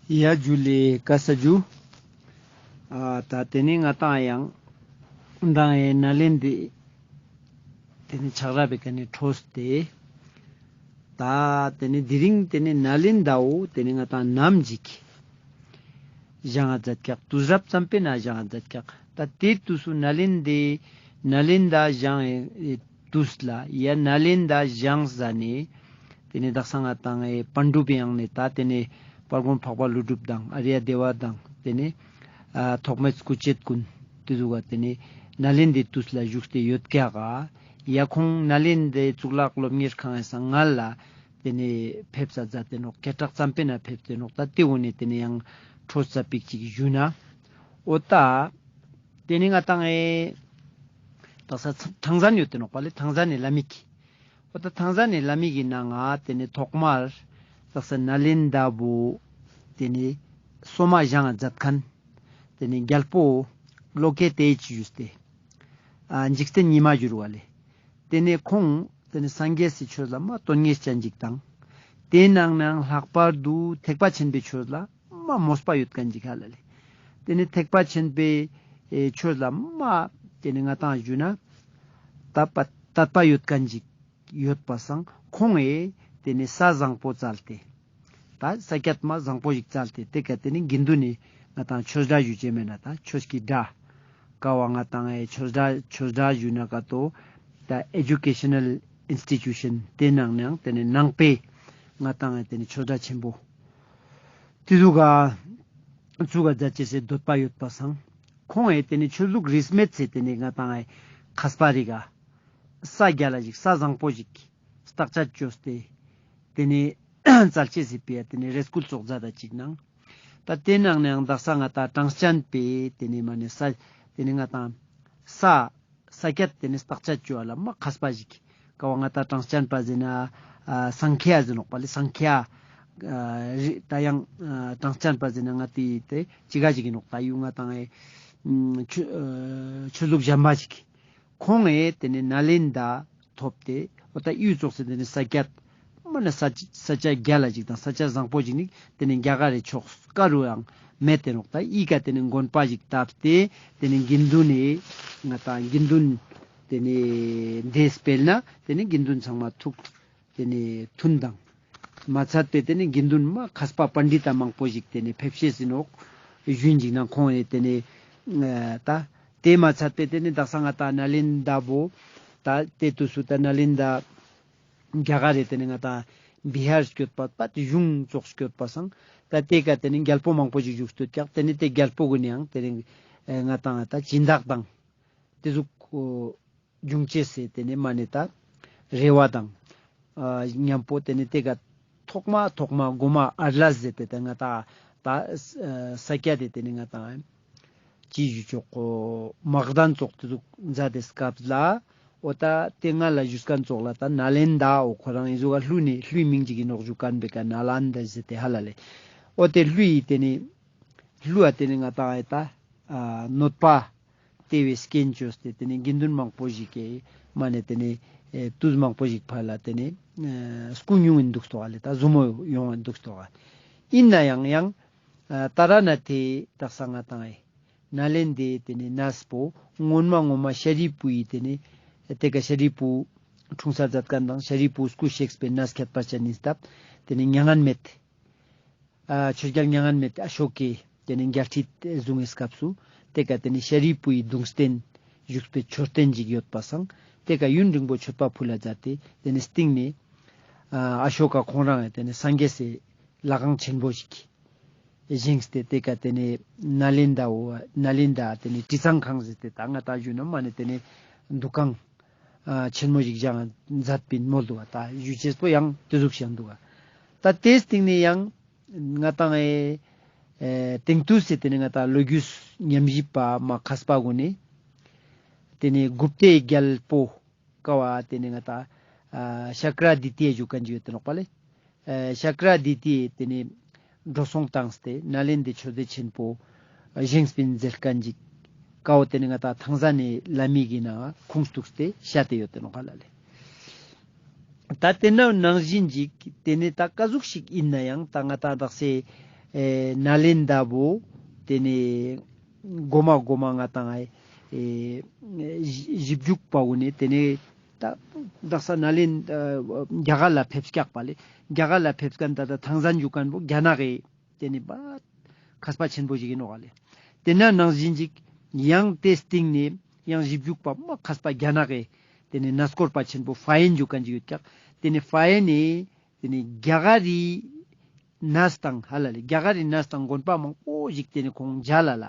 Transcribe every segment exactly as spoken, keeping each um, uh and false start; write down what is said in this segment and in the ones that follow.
ཡ་ཇུ་ལེ་ཀ་ས་ཇུ། ཨ་ད་ཏེ་ནེ་ང་ཏང་ཡང་མདང་ཨེ་ནཱ་ལེནྡྲའི་ཏེ་ནེ་ཆགས་རབས་པའི་ཀ་ནེ་འཕྲོས་ཏེ། ད་ཏེ་ནེ་དེ་རིང་ཏེ་ནེ་ནཱ་ལེནྡྲ་བོ་ཏེ་ནེ་ང་ཏང་ནམ་ཞིག་བཞེངས་ས་མཛད་ཀྱག། དུས་རབས་ཙམ་པའི་ནང་བཞེངས་ས་མཛད་ཀྱག། ད་ཏེ་དུས་སུ་ནཱ་ལེནྡྲའི་ནཱ་ལེནྡྲ་བཞེངས་ཨེ་དུས་ལ་ཡ་ནཱ་ལེནྡྲ་བཞེངས་ཟ་ནེ་ཏེ་ནེ་དག་ས་ང་ཏང་ཨེ་པཎ་གྲུབ་ཡང་ནེ་ད་ཏེ་ནེ་དཔལ་མགོན་འཕགས་པ་ཀླུ་སྒྲུབ་དང་ཨཱརྱ་དེ་བ་དང་ཏེ་ནེ་ཨ་ཐོགས་མེད་སྐུ་མཆེད་ཀུན་ཏེ་ཟུག་ག་ཏེ་ནེ་ནཱ་ལེནྡྲའི་དུས་ལ་བཞུགས་ཏེ་ཡོད་ཀྱག་ག། ཡ་ཁོང་ནཱ་ལེནྡྲའི་གཙུག་ལག་སློབ་གཉེར་ཁང་ངི་སྔ་ལ་ཏེ་ནེ་ཕེབས་ས་མཛད་དེ་ནོག། སྐད་གྲགས་ཙམ་པའི་ནང་ཕེབས་ཏེ་ནོག། ད་ཏེ་འོ་ནེ་ཏེ་ནེ་ཡང་འཕྲོས་ས་པིག་ཅིག་ཞུ་ན། འོ་ད་ཏེ་ནེ་ང་ཏང་ཨེ་དག་ས་ཐང་ཟན་ཡོད་དེ་ནོག་པ་ལེ། ཐང་ཟན་ནི་བླ་མིག། འོ་ད་ཐང་ཟན་ནི་བླ་མིག་གི་ནང་ང་ཏེ་ནེ་ཐོག་མར་དག་ས་ནཱ་ལེནྡྲ་བོ་ཏེ་ནེ་སོ་མ་བཞེངས་ས་མཛད་མཁན་ཏེ་ནེ་རྒྱལ་པོ་བློ་སྐྱེད་དེ་ཅི་ཞུས་ཏེ་ཨ་འཇིག་རྟེན་ཉི་མ་བཞུར་བ་ལེ། ཏེ་ནེ་ཁོང་ཏེ་ནེ་སངས་རྒྱས་སི་ཆོས་ལ་མ་དོན་གཉེར་ཅན་ཅིག་དང་། ཏེའི་ནང་ནའང་ལྷག་པར་དུ་ཐེག་པ་ཆེན་པོའི་ཆོས་ལ་མ་མོས་པ་ཡོད་མཁན་ཅིག་ཧ་ལ་ལེ། ཏེ་ནེ་ཐེག་པ་ཆེན་པོའི་ཨེ་ཆོས་ལ་མ་ཏེ་ནེ་ང་ཏང་ཞུ་ན་དད་པ་དད་པ་ཡོད་མཁན་ཅིག་ཡོད་པ་སང་ཁོང་ངི་ཏེ་ནེ་ས་བཟང་པོ་བཙལ་ཏེ། ད་ས་ཀྱད་མ་བཟང་པོ་ཞིག་བཙལ་ཏེ་ཏེ་ཀ་ཏེ་ནེ་དགེ་འདུན་ནི་ང་ཏང་ཆོས་སྒྲ་ཞུ་ཅེས་མེད་ན་ད་ཆོས་ཀྱི་སྒྲ། ཀ་བ་ང་ཏང་ཨེ་ཆོས་སྒྲ་ཆོས་སྒྲ་ཞུ་ན་ཀ་ཏོ་ད་ཨེ་ཇུ་ཀེ་ཤ་ནལ་ཨིན་སི་ཊི་ཊུ་ཤན་ཏེ་ནང་ནའང་ཏེ་ནེ་ནང་པའི་ང་ཏང་ཨེ་ཏེ་ནེ་ཆོས་སྒྲ་ཆེན་པོ་ཏེ་ཟུག་ག་ཙུགས་ག་མཛད་ཅེས་སི་འདོད་པ་ཡོད་པ་སང་ཁོང་ངི་ཏེ་ནེ་ཆོས་ལུགས་རིས་མེད་སི་ཏེ་ནེ་ང་ཏང་ཨེ་མཁས་པ་རིགས་ག་ས་རྒྱལ་ལ་ཞིག་ས་བཟང་པོ་ཞིག་བརྟག་དཔྱད་བཅོས་ཏེ་ཏེ་ནེ་བཙལ་ཅེས་སི་ཕི་ཡ་ཏེ་ནེ་རེ་སྐུལ་ཙོགས་མཛད་ད་ཅིག་ནང་། ད་ཏེ་ནང་ནའང་དག་ས་ང་ཏང་གྲངས་ཅན་པའི་ཏེ་ནེ་མ་ནེ་ས་ཏེ་ནེ་ང་ཏང་ས་ས་ཀྱད་ཏེ་ནེ་བརྟག་དཔྱད་བཅོ་བ་ལ་མ་མཁས་པ་ཞིག། ཀ་བ་ང་ཏང་གྲངས་ཅན་པ་ཟེར་ན་ཨ་སང་ཁྱ་ཟེར་ནོག་པ་ལེ། སང་ཁྱ་ཨ་རི་ད་ཡང་ཨ་གྲངས་ཅན་པ་ཟེར་ན་ང་ཏི་ཏེ་ཅི་ག་ཞིག་ཨིན་ནོག། ད་ཡུ་ང་ཏང་ཨེ་ཆོས་ཨ་ཆོས་ལུགས་གཞན་པ་ཞིག། ཁོང་ངི་ཏེ་ནེ་ནཱ་ལེནྡྲ་ཐོབ་སྟེ་འོ་ད་ཡུལ་ཙོགས་སི་ཏེ་ནེ་ས་ཀྱད་མ་ནེ་ས་ས་ཆ་རྒྱལ་ལ་ཞིག་དང་ས་ཆ་བཟང་པོ་ཞིག་ནི་ཏེ་ནེ་རྒྱ་གར་རི་ཕྱོགས་ཀ་རུ་ཡང་མེད་དེ་ནོག། ད་ཨི་ཀ་ཏེ་ནེ་དགོན་པ་ཞིག་བཏབ་སྟེ་ཏེ་ནེ་དགེ་འདུན་ནི་ང་ཏང་དགེ་འདུན་ཏེ་ནེ་ཏེ་སྤེལ་ན་ཏེ་ནེ་དགེ་འདུན་ཚང་མ་ཐུགས་ཏེ་ནེ་མཐུན་དང་། མ་ཚད་པའི་ཏེ་ནེ་དགེ་འདུན་མ་མཁས་པ་པཎྜི་ཏ་མང་པོ་ཞིག་ཏེ་ནེ་ཕེབས་ཤེས་ཨིན་ནོག། ཞུན་ཅིག་ནང་ཁོང་ངི་ཏེ་ནེ་ཨ་ད་ཏེ་མ་ཚད་པའི་ཏེ་ནེ་དག་ས་ང་ཏང་ནཱ་ལེནྡྲ་བོ་ད་ཏེ་དུས་སུ་ད་ནཱ་ལེནྡྲ་རྒྱ་གར་རི་ཏེ་ནེ་ང་ཏང་བི་ཧར་སྐྱོད་པ་པ་ཏེ་གཞུང་ཙོགས་སྐྱོད་པ་སང་ད་ཏེ་ཀ་ཏེ་ནེ་རྒྱལ་པོ་མང་པོ་ཞིག་བཞུགས་སྟོད་ཀྱག། ཏེ་ནེ་ཏེ་རྒྱལ་པོ་གུན་ནི་ཡང་ཏེ་ནེ་ཨེ་ང་ཏང་ད་སྦྱིན་བདག་དང་ཏེ་ཟུག་འབྱུང་ཅེས་སི་ཏེ་ནེ་མ་ནེ་ད་རེ་བ་དང་ཨ་ཉམ་པོ་ཏེ་ནེ་ཏེ་ཀ་ཐོག་མ་ཐོག་མ་གོ་མ་ཨ་ལ་ཟེར་ཏེ་ཏེ་ང་ཏང་ད་ས་ཀྱད་ཏེ་ཏེ་ནེ་ང་ཏང་ཅི་ཞུ་ཆོག་གོ་མག་དན་ཙོགས་ཏེ་ཟུག་མཛད་དེ་སྐབས་ལ་འོ་ད་ཏེ་ང་ལ་ཞུས་མཁན་ཙོགས་ལ་ད་ནཱ་ལེནྡྲ་འོ་ཁོ་རང་ཨི་ཟུག་ག་ཀླུ་ནི་ཀླུའི་མིང་ཅིག་ཨིན་ནོག་ཞུ་མཁན་པེ་ཀ་ནཱ་ལནྡ་ཟེར་ཏེ་ཧ་ལ་ལེ། འོ་ཏེ་ཀླུ་ཡི་ཏེ་ནེ་ཀླུ་ཨ་ཏེ་ནེ་ང་ཏང་ཨེ་ད་ཨ་གནོད་པ་ཏེ་བོའི་རྐྱེན་བཅོས་ཏེ་ཏེ་ནེ་དགེ་འདུན་མང་པོ་ཞིག་གི་མ་ནེ་ཏེ་ནེ་ཨེ་དུས་མང་པོ་ཞིག་ཕར་ལ་ཏེ་ནེ་ཨེ་སྐུ་སྙུང་ཨིན་འདུག་སྟོ་ཨ་ལེ། ད་ཟུ་མོ་ཡོང་ཨིན་འདུག་སྟོ་ཨ། ཨིན་ནའང་ཡང་ཨ་ད་ར་ན་ཏེ་དག་ས་ང་ཏང་ཨེ་ནཱ་ལེནྡྲའི་ཏེ་ནེ་གནས་པོ་སྔོན་མ་སྔོན་མ་ཤཱ་རིའི་བུ་ཡི་ཏེ་ནེ་ཏེ་ཀ་ཤཱ་རིའི་བུ་འཁྲུངས་ས་མཛད་མཁན་དང་ཤཱ་རིའི་བུ་སྐུ་གཤེགས་པའི་གནས་ཁྱད་པར་ཅན་ཨིན་སྟབས་ཏེ་ནེ་མྱ་ངན་མེད། ཨ་ཆོས་རྒྱལ་མྱ་ངན་མེད་ཨ་ཤོ་ཀའི་ཏེ་ནེ་རྒྱལ་ཁྲི་བཟུང་བའི་སྐབས་སུ་ཏེ་ཀ་ཏེ་ནེ་ཤཱ་རིའི་བུ་ཡི་གདུང་རྟེན་བཞུགས་པའི་མཆོད་རྟེན་ཅིག་ཡོད་པ་སང་ཏེ་ཀ་ཡུན་རིང་པོ་མཆོད་པ་ཕུལ་ལ་མཛད་དེ་ཏེ་ནེ་སྟིང་ནེ་ཨ་ཨ་ཤོ་ཀ་ཁོང་རང་ཏེ་ནེ་སངས་རྒྱས་སི་ལྷ་ཁང་ཆེན་པོ་ཞིག་བཞེངས་ཏེ་ཏེ་ཀ་ཏེ་ནེ་ནཱ་ལེནྡྲ་བོ་ནཱ་ལེནྡྲ་ཏེ་ནེ་དྲི་གཙང་ཁང་ཟེར་ཏེ་ད་ང་ཏང་ཞུ་ན་མ་ནེ་ཏེ་ནེ་འདུ་ཁང་ཨ་ཆེན་མོ་ཞིག་བཞེངས་མཛད་པིན་མོལ་འདུག་ག། ད་ཞུ་ཅེས་པོ་ཡང་ཏེ་ཟུག་ཞིག་འདུག་ག། ད་ཏེའི་སྟིང་ནེ་ཡང་ང་ཏང་ཨེ་ཨེ་དེང་དུས་སི་ཏེ་ནེ་ང་ཏང་ལོ་རྒྱུས་ཉམས་ཞིབ་པ་མ་མཁས་པ་གུན་ནི་ཏེ་ནེ་གུཔྟའི་རྒྱལ་པོ་ཀ་བ་ཏེ་ནེ་ང་ཏང་ཨ་ཤཱཀྱ་ཨ་དི་ཏྱ་ཞུ་མཁན་ཅིག་ཡོད་དེ་ནོག་པ་ལེ། ཨ་ཤཱཀྱ་ཨ་དི་ཏྱ་ཏེ་ནེ་འགྲོ་སོང་བཏང་སྟེ་ནཱ་ལེནྡྲའི་ཆོས་སྡེ་ཆེན་པོ་བཞེངས་པིན་ཟེར་མཁན་ཅིག་ཀ་བོ་ཏེ་ནེ་ང་ཏང་ཐང་ས་ནེ་བླ་མའི་གི་ནང་ཁུངས་གཏུགས་ཏེ་བཤད་དེ་ཡོད་དེ་ནོག་ཧ་ལ་ལེ། ད་ཏེ་ནང་བཞིན་ཅིག་ཏེ་ནེ་ད་ཀ་ཟུག་ཞིག་ཨིན་ནའང་ད་ང་ཏང་དག་ས་ ཨེ་ནཱ་ལེནྡྲ་བོ་ཏེ་ནེ་གོ་མ་གོ་མ་ང་ཏང་ཨེ་ཞིབ་འཇུག་པ་གུན་ནི་ཏེ་ནེ་ད་དག་ས་ནཱ་ལེནྡྲ་རྒྱ་གར་ལ་ཕེབས་སྐྱག་པ་ལེ། རྒྱ་གར་ལ་ཕེབས་ཁན་ད་ད་ཐང་ཟན་ཞུ་ཁན་བོ་རྒྱ་ནག་གི་ཏེ་ནེ་བ་མཁས་པ་ཆེན་པོ་ཞིག་ཨིན་ནོག་ལེ། ཏེ་ན་ནང་བཞིན་ཅིག་ཡང་ཏེ་སྟིང་ནེ་ཡང་ཞིབ་འཇུག་པ་མ་མཁས་པ་རྒྱ་ནག་གི་ཏེ་ནེ་གནས་སྐོར་པ་ཆེན་པོ་ཧྥ་ཡན་ཞུ་ཁན་ཅིག་ཡོད་ཀྱག། ཏེ་ནེ་ཧྥ་ཡན་ནི་ཏེ་ནེ་རྒྱ་གར་རི་གནས་དང་ཧ་ལ་ལེ་རྒྱ་གར་རི་གནས་དང་དགོན་པ་མང་པོ་ཞིག་ཏེ་ནེ་ཁོང་མཇལ་ལ་ལ་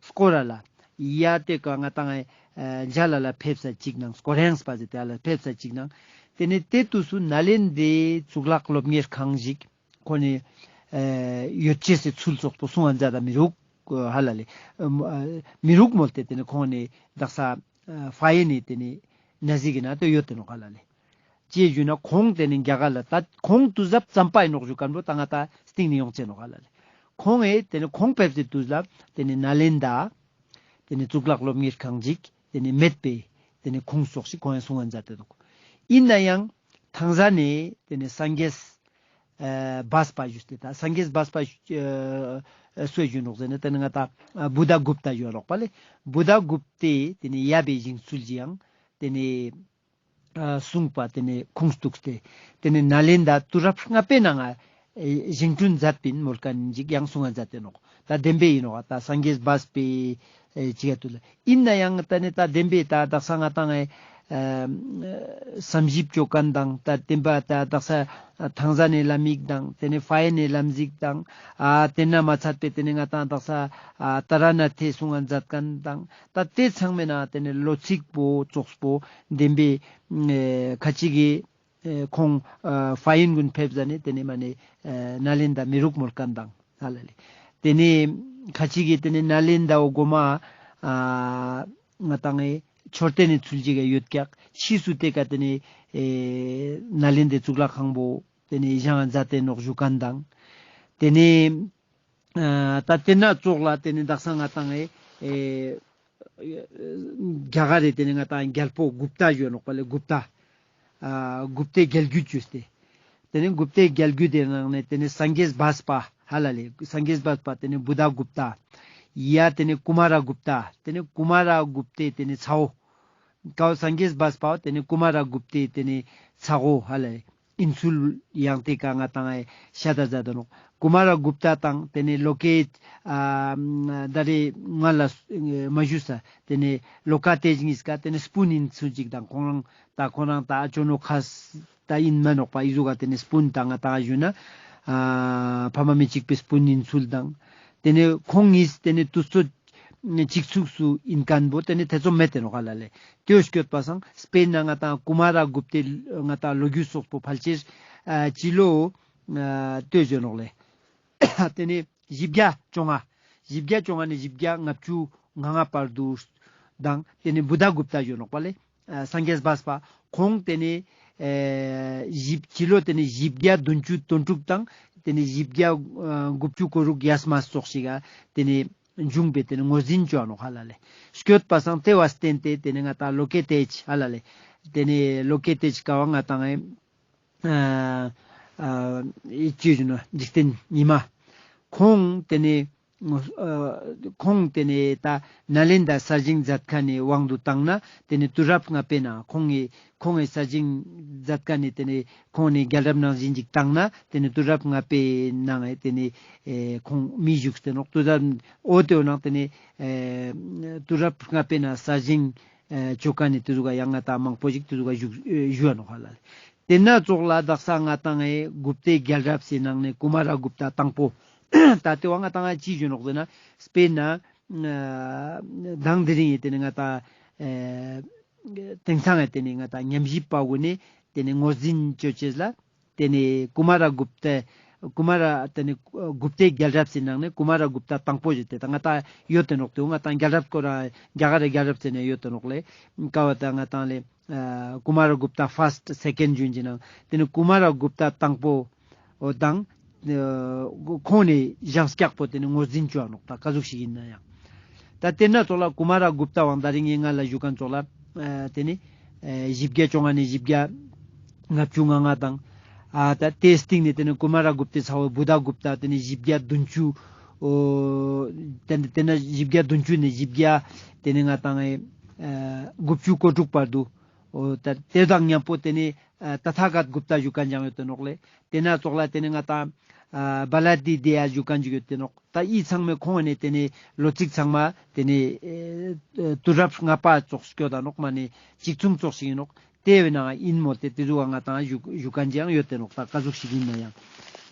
སྐོར་ར་ལ་ཡ་ཏེ་ཀ་ང་ཏང་ཨེ་མཇལ་ལ་ལ་ཕེབས་ས་ཅིག་ནང་སྐོར་ཡང་སྤ་ཟེ་ཏེ་ལ་ཕེབས་ས་ཅིག་ནང་ཏེ་ནེ་ཏེ་དུས་སུ་ནཱ་ལེནྡྲའི་གཙུག་ལག་སློབ་གཉེར་ཁང་ཞིག་ཁོ་ནེ་ཨེ་ཡོད་ཅེས་སི་ཚུལ་སོགས་པོ་གསུང་ང་མཛད་ད་མི་རུག་ཧ་ལ་ལེ། ཨ་མི་རུག་མོལ་ཏེ་ཏེ་ནེ་ཁོང་ནེ་དག་ས་ཨ་ཧྥ་ཡན་ནི་ཏེ་ནེ་ན་ཟིག་གི་ན་ཏེ་ཡོད་ཏེ་ནོག་ཧ་ལ་ལེ། ཅི་ཞུ་ན་ཁོང་ཏེ་ནེ་རྒྱ་གར་ལ་ད་ཁོང་དུས་རབས་ཙམ་པ་ཨིན་ནོག་ཞུ་ཁན་བོ་ད་ང་ཏང་སྟིང་ནེ་ཡོང་ཅེ་ནོག་ཧ་ལ་ལེ། ཁོང་ཨེ་ཏེ་ནེ་ཁོང་ཕེབས་ཏེ་དུས་ལ་ཏེ་ནེ་ནཱ་ལེནྡྲ་ཏེ་ནེ་གཙུག་ལག་སློབ་གཉེར་ཁང་ཞིག་ཏེ་ནེ་མེད་པའི་ཏེ་ནེ་ཁུངས་སོགས་ཤིག་ཁོང་ཡང་གསུང་ང་མཛད་དེ་འདུག། ཨིན་ན་ཡང་ཐང་ཟན་ནེ་ཏེ་ནེ་སངས་རྒྱས་ཨ་སྦས་པ་ཞུས་ཏེ་ད་སངས་རྒྱས་སྦས་པ་ཞུ་ཨ་སུ་ཞུ་ནོག་ཟེར་ན་ཏེ་ནེ་ང་ཏང་ཨ་བུདྡྷ་གུཔྟ་ཞུ་ནོག་པ་ལེ། བུདྡྷ་གུཔྟའི་ཏེ་ནེ་ཡབ་བི་བཞེངས་ཚུལ་ཞིག་ཡང་ཏེ་ནེ་ཨ་གསུངས་པ་ཏེ་ནེ་ཁུངས་གཏུགས་ཏེ་ཏེ་ནེ་ནཱ་ལེནྡྲ་དུས་རབས་ལྔ་པའི་ནང་ང་ཨེ་བཞེངས་སྐྲུན་མཛད་པིན་མོལ་ཁན་ཅིག་ཡང་གསུང་ང་མཛད་དེ་ནོག། ད་བདེན་པའི་ཨིན་ནོག་ད་སངས་རྒྱས་སྦས་པའི་ཨེ་ཅིག་ཡ་དུ་ལ་ཨིན་ན་ཡང་ད་ནི་ད་བདེན་པའི་ད་དག་ས་ང་ཏང་ཨེ་ཨ་བསམ་ཞིབ་ཅོ་ཁན་དང་ད་བདེན་པ་ད་དག་ས་ཐང་ཟན་ནི་ལམ་ཡིག་དང་ཏེ་ནེ་ཧྥ་ཡན་ནི་ལམ་ཡིག་དང་ཨ་ཏེ་ན་མ་ཚད་པའི་ཏེ་ནེ་ང་ཏང་དག་ས་ཨ་ཏཱ་ར་ནཱ་ཐའི་གསུང་ང་མཛད་ཁན་དང་ད་ཏེ་ཚང་མའི་ནང་ཏེ་ནེ་ལོ་ཚིགས་པོ་ཙོགས་པོ་བདེན་པའི་ཨེ་ཁ་ཅིག་གི་ཨེ་ཁོང་ཨ་ཧྥ་ཡན་གུན་ཕེབས་ཟ་ནེ་ཏེ་ནེ་མ་ནེ་ཨེ་ནཱ་ལེནྡྲ་མི་རུག་མོལ་ཁན་དང་ཧ་ལ་ལེ། ཏེ་ནེ་ཁ་ཅིག་གི་ཏེ་ནེ་ནཱ་ལེནྡྲ་བོ་གོ་མ་ཨ་ང་ཏང་ཨེ་མཆོད་རྟེན་ནི་ཚུལ་ཅིག་ག་ཡོད་ཀྱག། ཕྱིས་སུ་ཏེ་ཀ་ཏེ་ནེ་ཨེ་ནཱ་ལེནྡྲའི་གཙུག་ལག་ཁང་བོ་ཏེ་ནེ་བཞེངས་མཛད་དེ་ནོག་ཞུ་ཁན་དང་། ཏེ་ནེ་ཨ་ད་ཏེ་ན་ཙོགས་ལ་ཏེ་ནེ་དག་ས་ང་ཏང་ཨེ་ཨེ་རྒྱ་གར་རི་ཏེ་ནེ་ང་ཏང་རྒྱལ་པོ་གུཔྟ་ཞུ་ནོག་པ་ལེ་གུཔྟ། ཨ་གུཔྟའི་རྒྱལ་རྒྱུད་ཅོས་ཏེ། ཏེ་ནེ་གུཔྟའི་རྒྱལ་རྒྱུད་དེ་ནང་ནེ་ཏེ་ནེ་སངས་རྒྱས་སྦས་པ་ཧ་ལ་ལེ་སངས་རྒྱས་སྦས་པ་ཏེ་ནེ་བུདྡྷ་གུཔྟ། ཡ་ཏེ་ནེ་ཀུ་མ་ར་གུཔྟ་ཏེ་ནེ་ཀུ་མ་ར་གུཔྟའི་ཏེ་ནེ་ཚ་བོ། ཀའོ་སངས་རྒྱས་སྦས་པའོ་ཏེ་ནེ་ཀུ་མ་ར་གུཔྟའི་ཏེ་ནེ་ཚ་བོ་ཧ་ལ་ལེ། ཨིན་ཚུལ་ཡང་ཏེ་ཀ་ང་ཏང་ཨེ་ཤད་ད་མཛད་དེ་ནོག། ཀུ་མ་ར་གུཔྟ་དང་ཏེ་ནེ་ལོ་ཀེ་ཨ་ད་རེ་ང་ལ་མ་ཞུས་ས་ཏེ་ནེ་ལོ་ཀ་ཏེ་ཉིས་ཀ་ཏེ་ནེ་སྤུན་ཨིན་ཚུལ་ཅིག་དང་ཁོང་རང་ད་ཁོང་རང་ད་ཨ་ཅོ་ནོ་ཁ་ད་ཨིན་མ་ནོག་པ་ཨི་ཟུག་ག་ཏེ་ནེ་སྤུན་ད་ང་ཏང་ཞུ་ན་ཨ་ཕ་མ་མི་གཅིག་པའི་སྤུན་ཨིན་ཚུལ་དང་ཏེ་ནེ་ཁོང་ཉིས་ཏེ་ནེ་དུས་ཚོད་གཅིག་མཚུངས་སུ་ཨིན་ཁན་བོ་ཏེ་ནེ་ཐེ་ཚོམ་མེད་དེ་ནོག་ཧ་ལ་ལེ། ཏེ་བོ་སྐྱོད་པ་སང་སྤེར་ན་ང་ཏང་ཀུ་མ་ར་གུཔྟའི་ང་ཏང་ལོ་རྒྱུས་སོགས་པོ་ཕལ་ཆེར་ཨ་སྤྱི་ལོ་ཨ་ལྟོས་བྱོས་ནོག་ལེ། ཏེ་ནེ་བཞི་བརྒྱ་བཅོ་ལྔ། བཞི་བརྒྱ་བཅོ་ལྔ་ནེ་བཞི་བརྒྱ་ལྔ་བཅུ་ང་ལྔ་བར་དུ་དང་ཏེ་ནེ་བུདྡྷ་གུཔྟ་ཞུ་ནོག་པ་ལེ། ཨ་སངས་རྒྱས་སྦས་པ་ཁོང་ཏེ་ནེ་ཨེ་བཞི་སྤྱི་ལོ་ཏེ་ནེ་བཞི་བརྒྱ་བདུན་ཅུ་དོན་དྲུག་དང་ཏེ་ནེ་བཞི་བརྒྱ་ཨ་དགུ་བཅུ་གོ་དྲུག་ཡས་མ་ཙོགས་ཤིག་ག་ཏེ་ནེ་བྱུང་པའི་ཏེ་ནེ་ངོས་འཛིན་ཅོ་ནོག་ཧ་ལ་ལེ། སྐྱོད་པ་སང་ཏེ་བ་བརྟེན་ཏེ་ཏེ་ནེ་ང་ཏང་ལོ་ཀེ་ཏེ་ཅི་ཧ་ལ་ལེ། ཏེ་ནེ་ལོ་ཀེ་ཏེ་ཅི་ཀ་བ་ང་ཏང་ཨེ་ཨ་ཨ་ཅི་ཞུ་ན་འཇིག་རྟེན་ཉི་མ། ཁོང་ཏེ་ནེ་ཨ་ཁོང་ཏེ་ནེ་ད་ནཱ་ལེནྡྲ་གསར་བཞེངས་མཛད་ཁན་ནི་དབང་དུ་བཏང་ན་ཏེ་ནེ་དུས་རབས་ལྔ་པའི་ནང་ཁོང་གི་ཁོང་གི་གསར་བཞེངས་མཛད་ཁན་ནི་ཏེ་ནེ་ཁོང་ནི་རྒྱལ་རབས་ནང་བཞིན་ཅིག་བཏང་ན་ཏེ་ནེ་དུས་རབས་ལྔ་པའི་ནང་ཨེ་ཏེ་ནེ་ཨེ་ཁོང་མི་བཞུགས་ཏེ་ནོག། དུས་རབས་འོ་ཏེ་འོ་ནང་ཏེ་ནེ་ཨེ་དུས་རབས་ལྔ་པའི་ནང་གསར་བཞེངས་ཨེ་ཅོ་ཁན་ནི་ཏེ་ཟུག་ག་ཡང་ང་ཏང་མང་པོ་ཞིག་ཏེ་ཟུག་ག་བཞུགས་ཨེ་བཞུགས་ནོག་ཧ་ལ་ལེ། ཏེ་ན་ཙོགས་ལ་དག་ས་ང་ཏང་ཨེ་གུཔྟའི་རྒྱལ་རབས་སི་ནང་ནེ་ཀུ་མ་ར་གུཔྟ་དང་པོ། ད་ཏེ་བ་ང་ཏང་ཨེ་ཅི་ཞུ་ནོག་ཟེར་ན་སྤེར་ན་ཨ་མདང་དེ་རིང་ཨེ་ཏེ་ནེ་ང་ཏང་ཨེ་དེང་སང་ཨེ་ཏེ་ནེ་ང་ཏང་ཉམས་ཞིབ་པ་གུན་ནི་ཏེ་ནེ་ངོས་འཛིན་ཅོ་ཅེས་ལ་ཏེ་ནེ་ཀུ་མ་ར་གུཔྟ་ཀུ་མ་ར་ཏེ་ནེ་གུཔྟའི་རྒྱལ་རབས་སི་ནང་ནེ་ཀུ་མ་ར་གུཔྟ་དང་པོ་ཞིག་ཏེ་ད་ང་ཏང་ཡོད་དེ་ནོག། ཏེ་བོ་ང་ཏང་རྒྱལ་རབས་སྐོར་ར་རྒྱ་གར་རི་རྒྱལ་རབས་ཟེར་ནེ་ཡོད་དེ་ནོག་ལེ། ཀ་བ་ད་ང་ཏང་ལེ་ཨ་ཀུ་མ་ར་གུཔྟ་ཕར་སྟ་སེ་ཀེན་ཌ་ཞུན་ཅེ་ན་ཏེ་ནེ་ཀུ་མ་ར་གུཔྟ་དང་པོ་འོ་དང་ཨ་ཁོང་ནི་བཞེངས་སྐྱག་པོ་ཏེ་ནེ་ངོས་འཛིན་ཅོ་ནོག། ད་ཀ་ཟུག་ཞིག་ཨིན་ན་ཡང་། ད་ཏེ་ན་ཙོགས་ལ་ཀུ་མ་ར་གུཔྟ་བོ་དང་དེ་རིང་ངི་ང་ལ་ཞུ་ཁན་ཙོགས་ལ་ཨ་ཏེ་ནེ་ཨ་བཞི་བརྒྱ་བཅོ་ལྔ་ནེ་བཞི་བརྒྱ་ལྔ་བཅུ་ང་ལྔ་དང་ ཨ་ད་དེའི་སྟིང་ནེ་ཏེ་ནེ་ཀུ་མ་ར་གུབ་ཏའི་ཚ་བོ་བུདྡྷ་གུབ་ཏ་ཏེ་ནེ་བཞི་བརྒྱ་བདུན་ཅུ། འོ་ཏེ་ནེ་ཏེ་ནེ་བཞི་བརྒྱ་བདུན་ཅུ་ནེ་བཞི་བརྒྱ་ཏེ་ནེ་ང་ཏང་ཨེ་དགུ་བཅུ་གོ་དྲུག་བར་དུ། འོ་ད་ཏེ་དང་ཉམ་པོ་ཏེ་ནེ་ཨ་ཏ་ཐཱ་གཏ་གུབ་ཏ་ཞུ་ཁན་ཅིག་ཡང་ཡོད་ཏེ་ནོག་ལེ། ཏེ་ན་ཙོགས་ལ་ཏེ་ནེ་ང་ཏང་ཨ་བ་ལ་དི་དེ་ཡ་ཞུ་ཁན་ཅིག་ཡོད་ཏེ་ནོག། ད་འི་ཚང་མའི་ཁོང་ནེ་ཏེ་ནེ་ལོ་ཚིགས་ཚང་མ་ཏེ་ནེ་ཨེ་དུས་རབས་ལྔ་པ་ཙོགས་སྐྱོད་ད་ནོག་མ་ནེ་གཅིག་མཚུངས་ཙོགས་ཤིག་ཨིན་ནོག། ཏེ་བས་ན་ཨིན་མོལ་ཏེ་ཏེ་ཟུག་ག་ང་ཏང་ཞུ་ཞུ་ཁན་ཅིག་ཡང་ཡོད་ཏེ་ནོག། ད་ཀ་ཟུག་ཞིག་ཨིན་ན་ཡང་།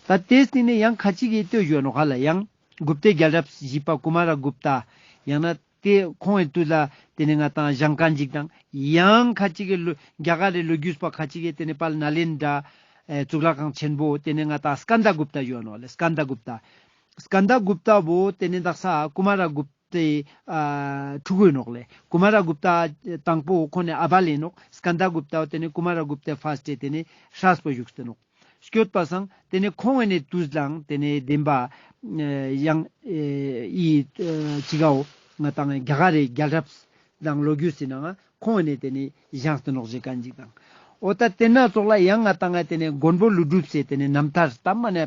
ད་ཏེའི་སྟིང་ནེ་ཡང་ཁ་ཅིག་གི་ལྟོས་ཞུ་ནོག་ཧ་ལ། ཡང་གུབ་ཏའི་རྒྱལ་རབས་བཞི་པ་ཀུ་མ་ར་གུབ་ཏ། ཡང་ན་ཏེ་ཁོང་ངི་དུས་ལ་ཏེ་ནེ་ང་ཏང་ཞང་ཁན་ཅིག་དང་། ཡང་ཁ་ཅིག་གི་ལོ་རྒྱ་གར་རི་ལོ་རྒྱུས་པ་ཁ་ཅིག་གི་ཏེ་ནེ་དཔལ་ནཱ་ལེནྡྲ་ཨེ་གཙུག་ལག་ཁང་ཆེན་པོ་ཏེ་ནེ་ང་ཏང་སྐནྡྷ་གུབ་ཏ་ཞུ་ནོག་ལེ། སྐནྡྷ་གུབ་ཏ། སྐནྡྷ་གུབ་ཏ་བོ་ཏེ་ནེ་དག་ས་ཀུ་མ་ར་གུབ་ཏའི་ཨ་ཕྲུ་གུ་ཨིན་ནོག་ལེ། ཀུ་མ་ར་གུབ་ཏ་དང་པོ་ཁོང་ངི་ཨ་བ་ལེ་ཨིན་ནོག། སྐནྡྷ་གུབ་ཏ་བོ་ཏེ་ནེ་ཀུ་མ་ར་གུབ་ཏའི་ཕར་སྟ་ཏེ་ནེ་སྲས་པོ་བཞུགས་ཏེ་ནོག། སྐྱོད་པ་སང་ཏེ་ནེ་ཁོང་ངི་ནེ་དུས་ལའང་ཏེ་ནེ་བདེན་པ་ཨེ་ཡང་ཨེ་འི་ཨེ་ཅི་གའོ་ང་ཏང་རྒྱ་གར་རི་རྒྱལ་རབས་དང་ལོ་རྒྱུས་སི་ནང་ང་ཁོང་ངི་ནེ་ཏེ་ནེ་བཞེངས་ཏེ་ནོག་ཞུ་ཁན་ཅིག་དང་། འོ་ད་ཏེ་ན་ཙོགས་ལ་ཡང་ང་ཏང་ཏེ་ནེ་མགོན་པོ་ཀླུ་སྒྲུབ་སི་ཏེ་ནེ་རྣམ་ཐར་ད་མ་ནེ་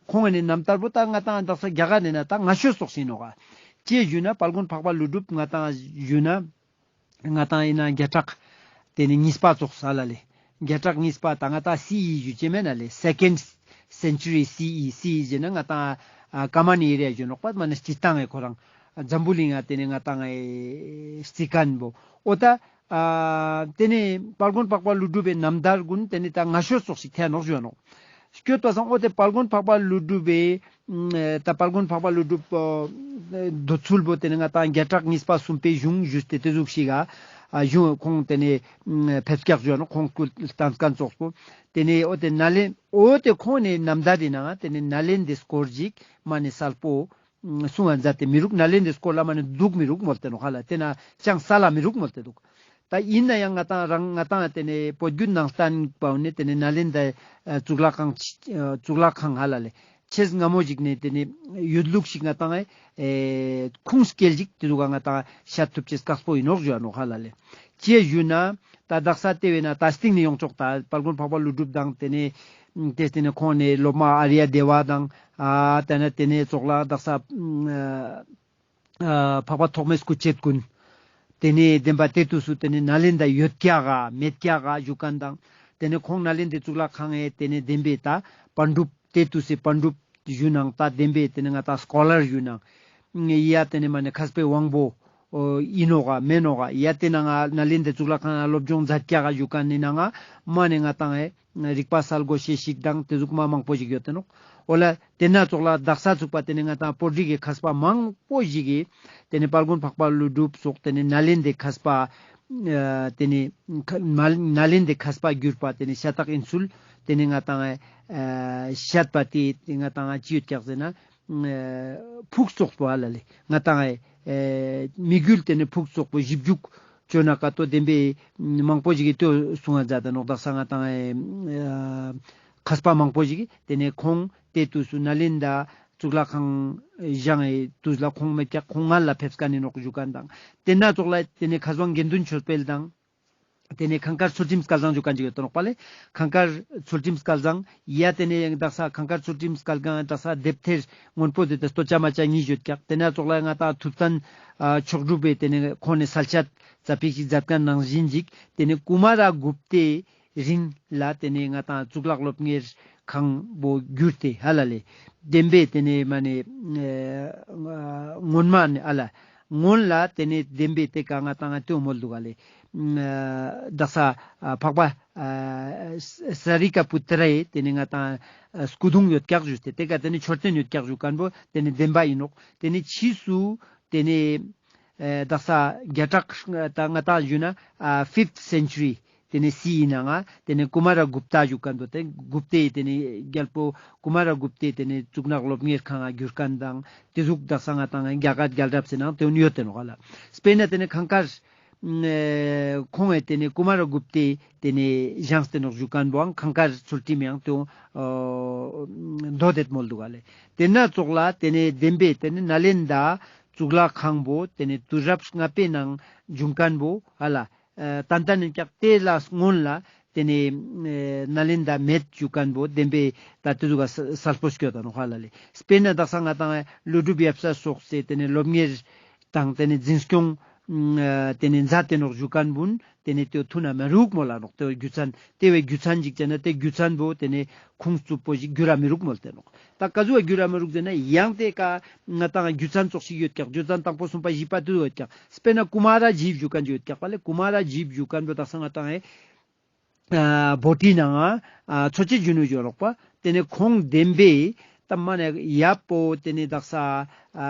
ཁོང་ངི་ནེ་རྣམ་ཐར་བོ་ད་ང་ཏང་དག་ས་རྒྱ་གར་ནེ་ན་ད་སྔ་ཤོས་ཙོགས་ཤིག་ཨིན་ནོག་ག། ཅི་ཞུ་ན་དཔལ་མགོན་འཕགས་པ་ཀླུ་སྒྲུབ་ང་ཏང་ཞུ་ན་ང་ཏང་ཨིན་ན་བརྒྱ་ཕྲག་ཏེ་ནེ་གཉིས་པ་ཙོགས་ས་ལ་ལེ། བརྒྱ་ཕྲག་གཉིས་པ་ད་ང་ཏང་སི་ཨི་ཞུ་ཅེས་མེད་ན་ལེ། སེ་ཀེན་ཌ་སེན་ཅུ་རི་སི་ཨི། སི་ཨི་ཞུ་ན་ང་ཏང་ཨ་ཀ་མན་ཨེ་རི་ཡ་ཞུ་ནོག་པ་མ་ནེ་སྤྱིར་བཏང་ཨེ་ཁོ་རང་འཛམ་བུ་གླིང་ང་ཏེ་ནེ་ང་ཏང་ཨེ་རྩི་ཁན་བོ། འོ་ད་ཨ་ཏེ་ནེ་དཔལ་མགོན་འཕགས་པ་ཀླུ་སྒྲུབ་པའི་རྣམ་ཐར་གུན་ཏེ་ནེ་ད་སྔ་ཤོས་ཙོགས་ཤིག་ཐལ་ནོག་ཞུ་ནོག། སྐྱོད་པ་སང་འོ་ཏེ་དཔལ་མགོན་འཕགས་པ་ཀླུ་སྒྲུབ་པའི་ཨ་ད་དཔལ་མགོན་འཕགས་པ་ཀླུ་སྒྲུབ་པོ་འདོད་ཚུལ་བོ་ཏེ་ནེ་ང་ཏང་བརྒྱ་ཕྲག་གཉིས་པ་གསུམ་པའི་གཞུང་ཞུས་ཏེ་ཏེ་ཟུག་ཤིག་ག་ཨ་གཞུང་ཁོང་ཏེ་ནེ་ཕེབས་སྐྱག་ཞུ་ནོག། ཁོང་སྐུ་བལྟམས་ཁན་ཙོགས་པོ། ཏེ་ནེ་འོ་ཏེ་ནཱ་ལེན་འོ་ཏེ་ཁོང་ངི་རྣམ་ཐར་རི་ནང་ང་ཏེ་ནེ་ནཱ་ལེནྡྲའི་སྐོར་ཞིག་མ་ནེ་སལ་པོ་གསུང་ང་མཛད་དེ་མི་རུག། ནཱ་ལེནྡྲའི་སྐོར་ལ་མ་ནེ་དུག་མི་རུག་མོལ་ཏེ་ནོག་ཧ་ལ། ཏེ་ན་ཅང་སལ་ལ་མི་རུག་མོལ་ཏེ་དུག། ད་ཨིན་ན་ཡང་ང་ཏང་རང་ང་ཏང་ཏེ་ནེ་བོད་བརྒྱུད་ནང་བསྟན་པ་བོ་ནེ་ཏེ་ནེ་ནཱ་ལེནྡྲ་ཨ་གཙུག་ལག་ཁང་ཨ་གཙུག་ལག་ཁང་ཧ་ལ་ལེ་ཆེས་སྔ་མོ་ཞིག་ནེ་ཏེ་ནེ་ཡོད་ལུགས་ཤིག་ང་ཏང་ཨེ་ཁུངས་སྐྱེལ་ཞིག་ཏེ་ཟུག་ག་ང་ཏང་ཤད་ཐུབ་ཅེས་དཀགས་པོ་ཨིན་ནོག་ཞུ་ནོག་ཧ་ལ་ལེ། ཅི་ཞུ་ན་ད་དག་ས་ཏེ་བས་ན་ད་སྟིང་ནེ་ཡོང་ཆོག། ད་དཔལ་མགོན་འཕགས་པ་ཀླུ་སྒྲུབ་དང་ཏེ་ནེ་ཏེ་ཏེ་ནེ་ཁོང་ངི་སློབ་མ་ཨཱརྱ་དེ་བ་དང་ཨ་ཏེ་ནེ་ཏེ་ནེ་ཙོགས་ལ་དག་ས་ཨ་འཕགས་པ་ཐོགས་མེད་སྐུ་མཆེད་གུན། ཏེ་ནེ་བདེན་པ་ཏེ་དུས་སུ་ཏེ་ནེ་ནཱ་ལེནྡྲ་ཡོད་ཀྱག་ག་མེད་ཀྱག་ག་ཞུ་ཁན་དང་། ཏེ་ནེ་ཁོང་ནཱ་ལེནྡྲའི་གཙུག་ལག་ཁང་ངི་ཏེ་ནེ་བདེན་པའི་ད་པཎ་གྲུབ་ཏེ་དུས་སི་པཎ་གྲུབ་ཞུ་ནང་ད་བདེན་པའི་ཏེ་ནེ་ང་ཏང་སྐོ་ལར་ཞུ་ནང་ཡ་ཏེ་ནེ་མ་ནེ་མཁས་པའི་དབང་པོ་ཨིན་ནོག་ག་མེན་ནོག་ག། ཡ་ཏེ་ནང་ང་ནཱ་ལེནྡྲའི་གཙུག་ལག་ཁང་ང་སློབ་སྦྱོང་མཛད་ཀྱག་ག་ཞུ་ཁན་ནི་ནང་ང་མ་ནེ་ང་ཏང་ཨེ་རིག་པ་གསལ་དགོས་ཤེས་ཤིག་དང་ཏེ་ཟུག་མ་མང་པོ་ཞིག་ཡོད་ཏེ་ནོག། འོ་ལ་ཏེ་ན་ཙོགས་ལ་དག་ས་ཚུག་པ་ཏེ་ནེ་ང་ཏང་བོད་རིགས་ཀྱི་མཁས་པ་མང་པོ་ཞིག་གི་ཏེ་ནེ་དཔལ་མགོན་འཕགས་པ་ཀླུ་སྒྲུབ་སོགས་ཏེ་ནེ་ནཱ་ལེནྡྲའི་མཁས་པ་ཨ་ཏེ་ནེ་ཁ་མ་ནཱ་ལེནྡྲའི་མཁས་པ་གྱུར་པ་ཏེ་ནེ་ཤ་སྟག་ཨིན་ཚུལ་ཏེ་ནེ་ང་ཏང་ཨ་ཤད་པ་ཏེ་ཏེ་ང་ཏང་ཅི་ཡོད་ཀྱག་ཟེར་ན། ཨ་ཕུགས་རྫོགས་པོ་ཧ་ལ་ལེ་ང་ཏང་ཨེ་དམིགས་ཡུལ་ཏེ་ནེ་ཕུགས་རྫོགས་པོ་ཞིབ་འཇུག་ཅོ་ན་ཀ་ཏོ་བདེན་པའི་མང་པོ་ཞིག་གི་ལྟོས་གསུང་ང་མཛད་ད་ནོག། དག་ས་ང་ཏང་ཨེ་མཁས་པ་མང་པོ་ཞིག་གི་ཏེ་ནེ་ཁོང་ཏེ་དུས་སུ་ནཱ་ལེནྡྲ་གཙུག་ལག་ཁང་བཞེངས་ཨེ་དུས་ལ་ཁོང་མེད་ཀྱག། ཁོང་སྔ་ལ་ཕེབས་ཁན་ཨིན་ནོག་ཞུ་ཁན་དང་། ཏེ་ན་ཙོགས་ལ་ཏེ་ནེ་མཁས་དབང་དགེ་འདུན་ཆོས་འཕེལ་དང་། ཏེ་ནེ་ཁང་དཀར་ཚུལ་ཁྲིམས་སྐལ་བཟང་ཞུ་ཁན་ཅིག་ཡོད་ཏེ་ནོག་པ་ལེ། ཁང་དཀར་ཚུལ་ཁྲིམས་སྐལ་བཟང་ཡ་ཏེ་ནེ་དག་ས་ཁང་དཀར་ཚུལ་ཁྲིམས་སྐལ་བཟང་དག་ས་དེབ་ཐེར་སྔོན་པོ་ཏེ་ཏེ་སྟོད་ཆ་མ་ཆ་གཉིས་ཡོད་ཀྱག། ཏེ་ན་ཙོགས་ལ་ང་ཏང་ཐུབ་བསྟན་ཨ་མཆོག་གྲུབ་པའི་ཏེ་ནེ་ཁོང་ནེ་གསལ་བཤད་ཙ་པིག་ཞིག་མཛད་ཁན་ནང་བཞིན་ཞིག་ཏེ་ནེ་ཀུ་མ་ར་གུབ་ཏའི་རིང་ལ་ཏེ་ནེ་ང་ཏང་གཙུག་ལག་སློབ་གཉེར་ཁང་བོ་གྱུར་ཏེ་ཧ་ལ་ལེ་བདེན་པའི་ཏེ་ནེ་མ་ནེ་ཨ་སྔོན་མ་ནེ་ཨ་ལ་སྔོན་ལ་ཏེ་ནེ་བདེན་པའི་ཏེ་ཀ་ང་ཏང་ང་ཏེ་བོ་མོལ་དུག་ག་ལེ། ཨ་དག་ས་ཨ་འཕགས་པ་ཨ་ས་རི་ཀ་པུ་ཏྲའི་ཏེ་ནེ་ང་ཏང་ཨ་སྐུ་གདུང་ཡོད་ཀྱག་ཞུས་ཏེ་ཏེ་ཀ་ཏེ་ནེ་མཆོད་རྟེན་ཡོད་ཀྱག་ཞུ་ཁན་བོ་ཏེ་ནེ་བདེན་པ་ཨིན་ནོག། ཏེ་ནེ་ཕྱིས་སུ་ཏེ་ནེ་ཨ་དག་ས་བརྒྱ་ཕྲག་ད་ང་ཏང་ཞུ་ན་ཨ་ཕིཕ་ཐ་སེན་ཅུ་རི་ཏེ་ནེ་སི་ཨི་ནང་ང་ཏེ་ནེ་ཀུ་མ་ར་གུབ་ཏ་ཞུ་ཁན་བོ་ཏེ་གུབ་ཏའི་ཏེ་ནེ་རྒྱལ་པོ་ཀུ་མ་ར་གུབ་ཏའི་ཏེ་ནེ་གཙུག་ནག་སློབ་གཉེར་ཁང་ང་གྱུར་ཁན་དང་ཏེ་ཟུག་དག་ས་ང་ཏང་རྒྱ་གར་རྒྱལ་རབས་སི་ནང་ཏེ་ཡོད་ཏེ་ནོག་ལེ། སྤེར་ན་ཏེ་ནེ་ཁང་དཀར་ཨེ་ཁོང་ངི་ཏེ་ནེ་ཀུ་མ་ར་གུབ་ཏའི་ཏེ་ནེ་བཞེངས་ཏེ་ནོག་ཞུ་ཁན་བོའང་ཁང་དཀར་ཚུལ་ཁྲིམས་ཡང་ཏེ་འོ་མདོ་དེད་མོལ་དུག་ག་ལེ། ཏེ་ན་ཙོགས་ལ་ཏེ་ནེ་བདེན་པའི་ཏེ་ནེ་ནཱ་ལེནྡྲ་གཙུག་ལག་ཁང་བོ་ཏེ་ནེ་དུས་རབས་ལྔ་པའི་ནང་བྱུང་ཁན་བོ་ཧ་ལ་ཨ་ཏན་ཏན་ཨིན་ཀྱག། ཏེ་ལ་སྔོན་ལ་ ཏེ་ནེ་ནཱ་ལེནྡྲ་མེད་ཞུ་ཁན་བོ་བདེན་པའི་ད་ཏེ་ཟུག་ག་གསལ་པོ་སྐྱོད་ད་ནོག་ཧ་ལ་ལེ། སྤེར་ན་དག་ས་ང་ཏང་ཀླུ་སྒྲུབ་ཡབ་སྲས་སོགས་སི་ཏེ་ནེ་སློབ་གཉེར་དང་ཏེ་ནེ་འཛིན་སྐྱོང་ཏེ་ནེ་མཛད་དེ་ནོག་ཞུ་ཁན་བོ་ཏེ་ནེ་ཏེ་ཐུན་ན་མི་རུག་མོལ་ལ་ནོག། ཏེ་རྒྱུ་མཚན་ཏེ་བོའི་རྒྱུ་མཚན་ཅིག་ཅན་ན་ཏེ་རྒྱུ་མཚན་བོ་ཏེ་ནེ་ཁུངས་རྩུབ་པོ་ཞིག་གྱུར་ར་མི་རུག་མོལ་ཏེ་ནོག། ད་ཀ་ཟུག་གྱུར་ར་མི་རུག་ཟེར་ན་ཡང་ཏེ་ཀ་ང་ཏང་རྒྱུ་མཚན་ཙོགས་ཤིག་ཡོད་ཀྱག། རྒྱུ་མཚན་དང་པོ་གསུམ་པ་བཞི་པ་ཏེ་ཡོད་ཀྱག། སྤེར་ན་ཀུ་མཱ་ར་ཇིབ་ཞུ་ཁན་ཅིག་ཡོད་ཀྱག་པ་ལེ། ཀུ་མཱ་ར་ཇིབ་ཞུ་ཁན་བོ་དག་ས་ང་ཏང་ཨེ་ཨ་བྷོ་ཊི་ནང་ང་ཨ་འཚོ་བྱེད་རྒྱུ་ནོར་ཞུ་ནོག་པ། ཏེ་ནེ་ཁོང་བདེན་པའི་ད་མ་ནེ་ཡབ་པོ་ཏེ་ནེ་དག་ས་ཨ་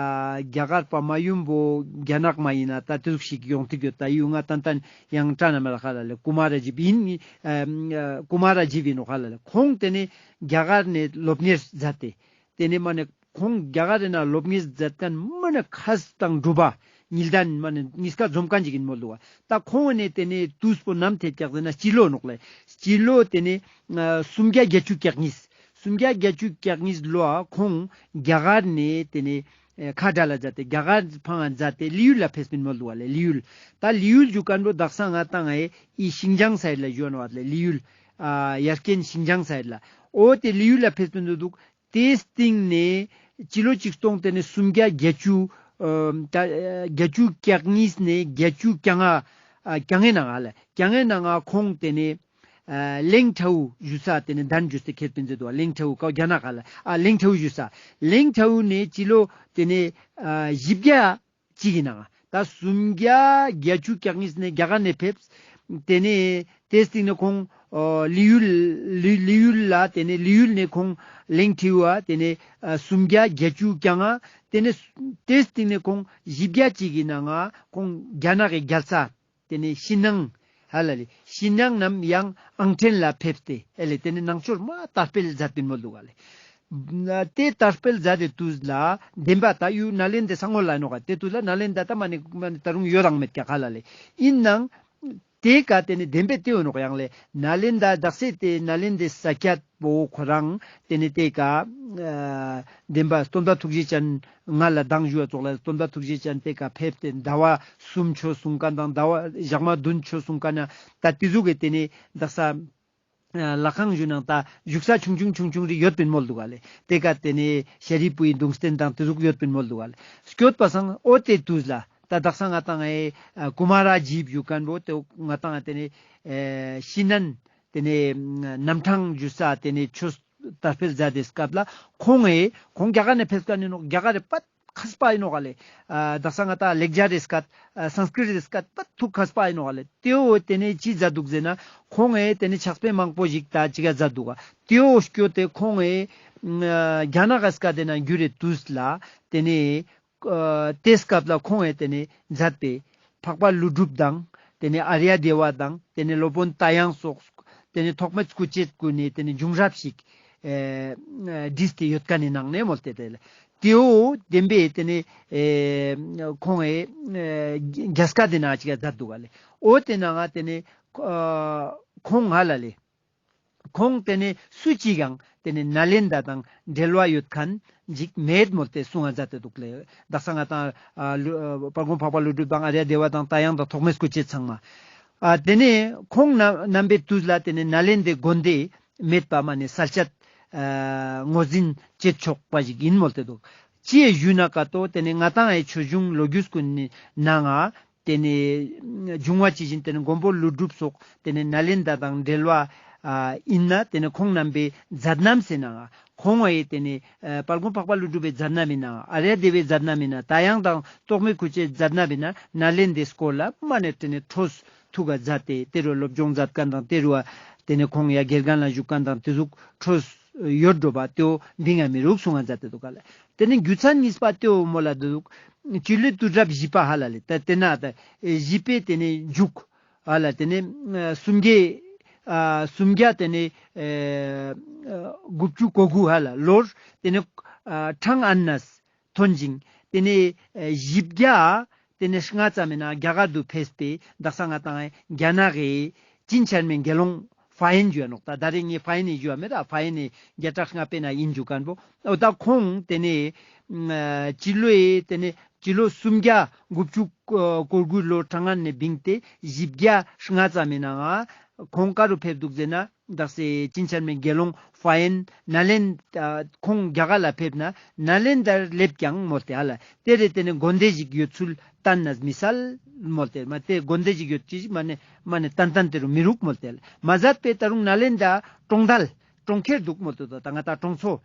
རྒྱ་གར་པ་མ་ཡུམ་བོ་རྒྱ་ནག་མ་ཡིན་ན་ད་ཏེ་ཟུག་ཤིག་ཡོང་ཐིག་ཡོད། ད་ཡུལ་ང་ཏན་ཏན་ཡང་ཀྲ་ན་མ་ར་ཧ་ལ་ལེ། ཀུ་མཱ་ར་ཇིབ་ཡིན་ཨ་ཀུ་མཱ་ར་ཇིབ་ཡིན་ནོག་ཧ་ལ་ལེ། ཁོང་ཏེ་ནེ་རྒྱ་གར་ནེ་སློབ་གཉེར་མཛད་དེ། ཏེ་ནེ་མ་ནེ་ཁོང་རྒྱ་གར་རི་ནང་སློབ་གཉེར་མཛད་ཁན་མ་ནེ་མཁས་དང་གྲུབ་པ་གཉིས་ལྡན་མ་ནེ་གཉིས་ཀ་འཛོམས་ཁན་ཅིག་ཡིན་མོལ་འདུག་བ། ད་ཁོང་ནེ་ཏེ་ནེ་དུས་པོ་ནམ་ཐད་ཀྱག་ཟེར་ན་སྤྱི་ལོ་ནོག་ལེ། སྤྱི་ལོ་ཏེ་ནེ་ཨ་སུམ་བརྒྱ་བརྒྱད་ཅུ་གྱ་གཉིས། སུམ་བརྒྱ་བརྒྱད་ཅུ་གྱ་གཉིས་ལོ་ཨ་ཁོང་རྒྱ་གར་ནེ་ཏེ་ནེ་ཨ་ཁ་བྲལ་ལ་མཛད་དེ་རྒྱ་གར་ཕང་ང་མཛད་དེ་ལི་ཡུལ་ལ་ཕེབས་པིན་མོལ་འདུག་བ་ལེ། ལི་ཡུལ། ད་ལི་ཡུལ་ཞུ་ཁན་བོ་དག་ས་ང་ཏང་ཨེ་ཨི་ཤིང་ཅང་སའིད་ལ་ཞུ་ནོག་བ་ལེ། ལི་ཡུལ་ཨ་ཡར་རྐྱེན་ཤིང་ཅང་སའིད་ལ། འོ་ཏེ་ལི་ཡུལ་ལ་ཕེབས་པིན་འདུག། ཏེའི་སྟིང་ནེ་སྤྱི་ལོ་ཆིག་སྟོང་ཏེ་ནེ་སུམ་བརྒྱ་བརྒྱད་ཅུ་ཨ་ད་ཨ་བརྒྱད་ཅུ་གྱ་གཉིས་ནེ་བརྒྱད་ཅུ་གྱ་ལྔ་ཨ་གྱ་ལྔའི་ནང་ང་ལེ། གྱ་ལྔའི་ནང་ང་ཁོང་ཏེ་ནེ་ཨ་ལེང་ཁྲའུ་ཞུ་ས་ཏེ་ནེ་གདན་ཞུས་ཏེ་ཁེལ་པིན་ཟེར་འདུག་བ། ལེང་ཁྲའུ་ཀའོ་རྒྱ་ནག་ག་ལེ། ཨ་ལེང་ཁྲའུ་ཞུ་ས། ལེང་ཁྲའུ་ནེ་སྤྱི་ལོ་ཏེ་ནེ་ཨ་བཞི་བརྒྱ་གཅིག་གི་ནང་ད་སུམ་བརྒྱ་བརྒྱད་ཅུ་གྱ་གཉིས་ནེ་རྒྱ་གར་ནེ་ཕེབས། ཏེ་ནེ་ཏེའི་སྟིང་ནེ་ཁོང་ཨ་ལི་ཡུལ་ལི་ལི་ཡུལ་ལ་ཏེ་ནེ་ལི་ཡུལ་ནེ་ཁོང་ལེང་ཁྲའུ་བ་ཏེ་ནེ་ཨ་སུམ་བརྒྱ་བརྒྱད་ཅུ་གྱ་ལྔ། ཏེ་ནེ་ཏེའི་སྟིང་ནེ་ཁོང་བཞི་བརྒྱ་གཅིག་གི་ནང་ང་ཁོང་རྒྱ་ནག་གི་རྒྱལ་ས་ཏེ་ནེ་ཤིན་ནང་ཧ་ལ་ལེ། ཤིན་ནང་ནམ་ཡང་ཨང་ཁྲེན་ལ་ཕེབས་ཏེ་ཨེ་ལེ་ཏེ་ནེ་ནང་ཆོས་མ་དར་སྤེལ་མཛད་པིན་མོལ་འདུག་ག་ལེ། ཏེ་དར་སྤེལ་མཛད་དེ་དུས་ལ་བདེན་པ་ད་ཡུལ་ནཱ་ལེནྡྲའི་ས་ངོས་ལ་ནོག་ག། ཏེ་དུས་ལ་ནཱ་ལེནྡྲ་ད་མ་ནེ་མ་ནེ་ད་རུང་ཡོད་རང་མེད་ཀྱག་ཧ་ལ་ལེ། ཡིན་ནའང་ཏེ་ཀ་ཏེ་ནེ་བདེན་པའི་ཏེ་ཡོད་ནོག་ཡང་ལེ། ནཱ་ལེནྡྲ་དག་ས་ཏེ་ནཱ་ལེནྡྲའི་ས་ཀྱད་པོ་ཁོ་རང་ཏེ་ནེ་ཏེ་ཀ་ཨ་བདེན་པ་སྟོན་པ་ཐུགས་རྗེ་ཅན་ང་ལ་མདང་ཞུ་བ་ཙོགས་ལ་སྟོན་པ་ཐུགས་རྗེ་ཅན་ཏེ་ཀ་ཕེབས་ཏེ་ཟླ་བ་གསུམ་ཆོས་གསུང་ཁན་དང་ཟླ་བ་ཞག་མ་བདུན་ཆོས་གསུང་ཁན་ན་ད་ཏེ་ཟུག་གི་ཏེ་ནེ་དག་ས་ལྷ་ཁང་ཞུ་ནང་ད་བཞུགས་ས་ཆུང་ཆུང་ཆུང་ཆུང་རེ་ཡོད་པིན་མོལ་འདུག་ག་ལེ། ཏེ་ཀ་ཏེ་ནེ་ཤཱ་རིའི་བུའི་གདུང་རྟེན་དང་ཏེ་ཟུག་ཡོད་པིན་མོལ་འདུག་ག་ལེ། སྐྱོད་པ་སང་འོ་ཏེ་དུས་ལ་ད་དག་ས་ང་ཏང་ཨེ་ཀུ་མཱ་ར་ཇིབ་ཞུ་ཁན་བོ་ཏེ་ང་ཏང་ཨེ་ཏེ་ནེ་ཨེ་ཤིན་ནན་ཏེ་ནེ་རྣམ་གྲངས་ཞུ་ས་ཏེ་ནེ་ཆོས་དར་སྤེལ་མཛད་དེ་སྐབས་ལ་ཁོང་ཨེ་ཁོང་རྒྱ་གར་ནེ་ཕེབས་ཁན་ཨིན་ནོག། རྒྱ་གར་རི་པད་མཁས་པ་ཨིན་ནོག་ག་ལེ། ཨ་དག་ས་ང་ཏང་ལེགས་སྦྱར་རི་སྐད་ཨ་སཾསྐྲྀཏ་རི་སྐད་པད་ཐུགས་མཁས་པ་ཨིན་ནོག་ག་ལེ། ཏེའོ་ཏེ་ནེ་ཅི་མཛད་འདུག་ཟེར་ན་ཁོང་ཨེ་ཏེ་ནེ་ཕྱག་དཔེ་མང་པོ་ཞིག་ད་ཅི་ག་མཛད་འདུག་ག། ཏེའོ་སྐྱོད་དེ་ཁོང་ཨེ་ཨ་རྒྱ་ནག་གི་སྐད་དེ་ནང་བསྒྱུར་རེ་དུས་ལ་ཏེ་ནེ་ཨ་ཏེ་སྐབས་ལ་ཁོང་ཨེ་ཏེ་ནེ་མཛད་པའི་འཕགས་པ་ཀླུ་སྒྲུབ་དང་ཏེ་ནེ་ཨཱརྱ་དེ་བ་དང་ཏེ་ནེ་སློབ་དཔོན་རྟ་དབྱངས་སོགས་ཏེ་ནེ་ཐོགས་མེད་སྐུ་མཆེད་གུན་ནེ་ཏེ་ནེ་བྱུང་རབས་ཤིག་ཨེ་བྲིས་ཏེ་ཡོད་ཁན་ནི་ནང་ནེ་མོལ་ཏེ་ཏེ་ལ་ཏེའོ་བདེན་པའི་ཏེ་ནེ་ཨེ་ཁོང་ཨེ་ཨེ་རྒྱ་སྐད་དེ་ནང་ཅི་ག་མཛད་འདུག་ག་ལེ། འོ་ཏེ་ནང་ང་ཏེ་ནེ་ཨ་ཁོང་ང་ལ་ལེ། ཁོང་ཏེ་ནེ་སུ་ཅིག་ཡང་ཏེ་ནེ་ནཱ་ལེནྡྲ་དང་འབྲེལ་བ་ཡོད་ཁན་ཅིག་མེད་མོལ་ཏེ་གསུང་ང་མཛད་དེ་འདུག་ལེ། དག་ས་ང་ཏང་ཨ་ལུ་ཨ་དཔལ་མགོན་འཕགས་པ་ཀླུ་སྒྲུབ་དང་ཨཱརྱ་དེ་བ་དང་རྟ་དབྱངས་དང་ཐོགས་མེད་སྐུ་མཆེད་ཚང་མ། ཨ་ཏེ་ནེ་ཁོང་རྣམ་རྣམ་པའི་དུས་ལ་ཏེ་ནེ་ནཱ་ལེནྡྲའི་དགོན་སྡེ་མེད་པ་མ་ནེ་གསལ་བཤད་ཨ་ངོས་འཛིན་བྱེད་ཆོག་པ་ཞིག་ཨིན་མོལ་ཏེ་འདུག། ཅི་ཡེ་ཞུ་ན་ཀ་ཏོ་ཏེ་ནེ་ང་ཏང་ཨེ་ཆོས་འབྱུང་ལོ་རྒྱུས་གུན་ནི་ནང་ང་ཏེ་ནེ་འབྱུང་བ་ཅི་བཞིན་ཏེ་ནེ་མགོན་པོ་ཀླུ་སྒྲུབ་སོགས་ཏེ་ནེ་ནཱ་ལེནྡྲ་དང་འབྲེལ་བ་ཨ་ཨིན་ན་ཏེ་ནེ་ཁོང་རྣམ་པའི་མཛད་རྣམ་ཟེར་ནའང་ཁོང་ཨེ་ཏེ་ནེ་ཨ་དཔལ་མགོན་འཕགས་པ་ཀླུ་སྒྲུབ་པའི་མཛད་རྣམ་ཨིན་ནའང་ཨཱརྱ་དེ་བའི་མཛད་རྣམ་ཨིན་ན་རྟ་དབྱངས་དང་ཐོགས་མེད་སྐུ་མཆེད་མཛད་རྣམ་ཨིན་ན་ནཱ་ལེནྡྲའི་སྐོར་ལ་མ་ནེ་ཏེ་ནེ་ཕྲོས་ཐུགས་ཀ་མཛད་དེ་ཏེ་རུ་སློབ་སྦྱོང་མཛད་ཁན་དང་ཏེ་རུ་ཏེ་ནེ་ཁོང་ཡ་དགེ་རྒན་ལ་བཞུགས་ཁན་དང་ཏེ་ཟུག་ཕྲོས་ཡོད་འགྲོ་བ་ཏེའོ་འབིང་ང་མི་རུག་གསུང་ང་མཛད་དེ་འདུག་ག་ལེ། ཏེ་ནེ་རྒྱུ་མཚན་གཉིས་པ་ཏེའོ་མོལ་ལ་འདུག། སྤྱི་ལོའི་དུས་རབས་བཞི་པ་ཧ་ལ་ལེ། ད་ཏེ་ན་ད་བཞི་པའི་ཏེ་ནེ་མཇུག་ཧ་ལ་ཏེ་ནེ་ཨ་སུམ་བརྒྱའི་ཨ་སུམ་བརྒྱ་ཏེ་ནེ་ཨ་དགུ་བཅུ་གོ་དགུ་ཧ་ལ་ལོར་ཏེ་ནེ་ཨ་ཁྲང་ཨན་ནས་ཐོན་ཅིང་ཏེ་ནེ་ཨ་བཞི་བརྒྱ་ཏེ་ནེ་ལྔ་ཙམ་མེ་ན་རྒྱ་གར་དུ་ཕེབས་ཏེ་དག་ས་ང་ཏང་རྒྱ་ནག་གི་ཅིན་ཆེན་མེན་དགེ་སློང་ཧྥ་ཡན་ཞུ་ཡ་ནོག། ད་ད་རེས་ངས་ཧྥ་ཡན་ནི་ཞུ་ཡ་མེད་ད་ཧྥ་ཡན་ནི་བརྒྱ་ཕྲག་ལྔ་པའི་ན་ཡིན་ཞུ་ཁན་བོ་ འོ་ད་ཁོང་ཏེ་ནེ་ཨ་སྤྱི་ལོའི་ཏེ་ནེ་སྤྱི་ལོ་སུམ་བརྒྱ་དགུ་བཅུ་གོ་དགུ་ལོ་གྲངས་ངན་ནེ་བིངས་ཏེ་བཞི་བརྒྱ་ལྔ་ཙམ་མི་ནང་ང་ཁོང་ཀ་རུ་ཕེབས་དུག་ཟེར་ན་དག་ས་ཅིན་ཆན་མའི་དགེ་སློང་ཧྥ་ཡན་ནཱ་ལེན་ཨ་ཁོང་རྒྱ་གར་ལ་ཕེབས་ན་ནཱ་ལེན་དར་ལེབས་ཀྱང་མོལ་ཏེ་ཧ་ལ་ཏེ་རེ་ཏེ་ནེ་དགོན་སྡེ་ཞིག་ཡོད་ཚུལ་ཏན་ན་མི་སལ་མོལ་ཏེ་མ་ཏེ་དགོན་སྡེ་ཞིག་ཡོད་ཅི་ཞིག་མ་ནེ་མ་ནེ་ཏན་ཏན་ཏེ་རུ་མི་རུག་མོལ་ཏེ་ཧ་ལ་མ་ཟད་པའི་ད་རུང་ནཱ་ལེན་དར་གྲོང་རྡལ་གྲོང་ཁྱེར་དུག་མོལ་ཏེ་དུག་ད་ང་ད་གྲོང་ཚོ་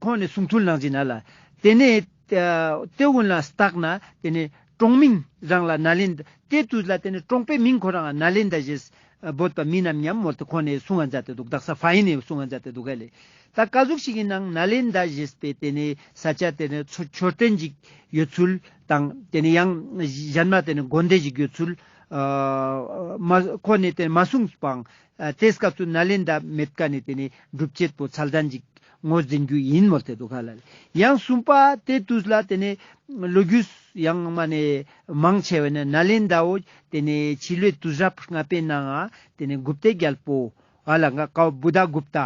ཁོང་ནེ་གསུང་ཐུལ་ནང་བཞིན་ན་ལ། ཏེ་ནེ་ཨ་ཏེ་གུན་ལ་སྟག་ན་ཏེ་ནེ་གྲོང་མིང་རང་ལ་ནཱ་ལེན་ཏེ་དུས་ལ་ཏེ་ནེ་གྲོང་པའི་མིང་ཁོ་རང་ནཱ་ལེན་དར་ཞེས་འབོད་པ་མིན་ནམ་སྙམ་མོལ་ཏེ་ཁོང་ནེ་གསུང་ང་མཛད་དེ་དུག་དག་ས་ཧྥ་ཡན་ནེ་གསུང་ང་མཛད་དེ་དུག་ག་ལེ། ད་ཀ་ཟུག་ཞིག་ཨིན་ནང་ནཱ་ལེན་དར་ཞེས་པའི་ཏེ་ནེ་ས་ཆ་ཏེ་ནེ་མཆོད་རྟེན་ཞིག་ཡོད་ཚུལ་དང་ཏེ་ནེ་ཡང་གཞན་མ་ཏེ་ནེ་དགོན་སྡེ་ཞིག་ཡོད་ཚུལ་ཨ་མ་ཁོང་ནེ་ཏེ་ནེ་མ་གསུངས་པའང་ཨ་ཏེ་སྐབས་སུ་ནཱ་ལེན་དར་མེད་ཀ་ནེ་ཏེ་ནེ་སྒྲུབ་བྱེད་པོ་མཚན་ལྡན་ཞིག་ངོས་འཛིན་རྒྱུ་ཨིན་མོལ་ཏེ་དུག་ཧ་ལ་ལེ། ཡང་གསུམ་པ་ཏེ་དུས་ལ་ཏེ་ནེ་ལོ་རྒྱུས་ཡང་མ་ནེ་མང་ཆེ་བས་ན་ནཱ་ལེན་དར་བོ་ཏེ་ནེ་ཕྱི་ལོའི་དུས་རབས་ལྔ་པའི་ནང་ང་ཏེ་ནེ་གུབ་ཏའི་རྒྱལ་པོ་ཧ་ལ་ང་ཀའོ་བུདྡྷ་གུབ་ཏ་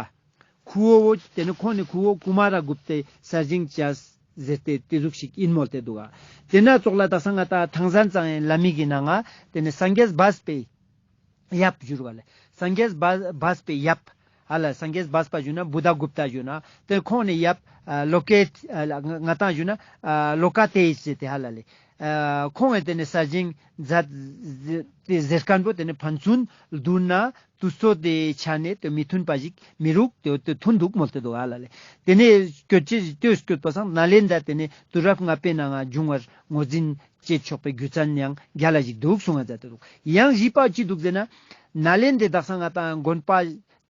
ཁུ་བོ་བོ་ཏེ་ནེ་ཁོང་ནེ་ཁུ་བོ་ཀུ་མ་ར་གུབ་ཏའི་གསར་བཞེངས་བྱས་ཟེར་ཏེ་ཏེ་ཟུག་ཞིག་ཨིན་མོལ་ཏེ་དུག་ག་ཏེ་ན་ཙོགས་ལ་དག་ས་ང་ད་ཐང་སན་ཙང་ཡན་ལ་མིག་གི་ནང་ང་ཏེ་ནེ་སངས་རྒྱས་སྦས་པའི་ཡབ་ཞུ་རུ་བ་ལེ། སངས་རྒྱས་སྦས་པའི་ཡབ་ཧ་ལ་སངས་རྒྱས་སྦས་པ་ཞུ་ན་བུདྡྷ་གུབ་ཏ་ཞུ་ན་ཏེ་ཁོང་ནེ་ཡབ་ཨ་ལོ་ཀེ་ཨ་ལ་ང་ང་ཏང་ཞུ་ན་ཨ་ལོ་ཀ་ཏེ་ཟེར་ཏེ་ཧ་ལ་ལེ། ཨ་ཁོང་ངི་ཏེ་ནེ་གསར་བཞེངས་མཛད་ཏེ་ཟེར་ཁན་བོ་ཏེ་ནེ་ཕན་ཚུན་བསྡུར་ན་དུས་ཚོད་དེ་ཆ་ནེ་ཏེ་མི་མཐུན་པ་ཞིག་མི་རུག་ཏེ་ཏེ་མཐུན་དུག་མོལ་ཏེ་དུག་ཧ་ལ་ལེ། ཏེ་ནེ་སྐྱོད་ཅེས་ཏེ་སྐྱོད་པ་སང་ནཱ་ལེན་དར་ཏེ་ནེ་དུས་རབས་ལྔ་པའི་ནང་ང་བྱུང་བར་ངོས་འཛིན་བྱེད་ཆོག་པའི་རྒྱུ་མཚན་ཡང་རྒྱལ་ལ་ཞིག་དུག་གསུང་ང་མཛད་དེ་དུག་ཡང་བཞི་པ་ཅི་དུག་ཟེར་ན་ནཱ་ལེན་དར་དག་ས་ང་ཏང་དགོན་པ་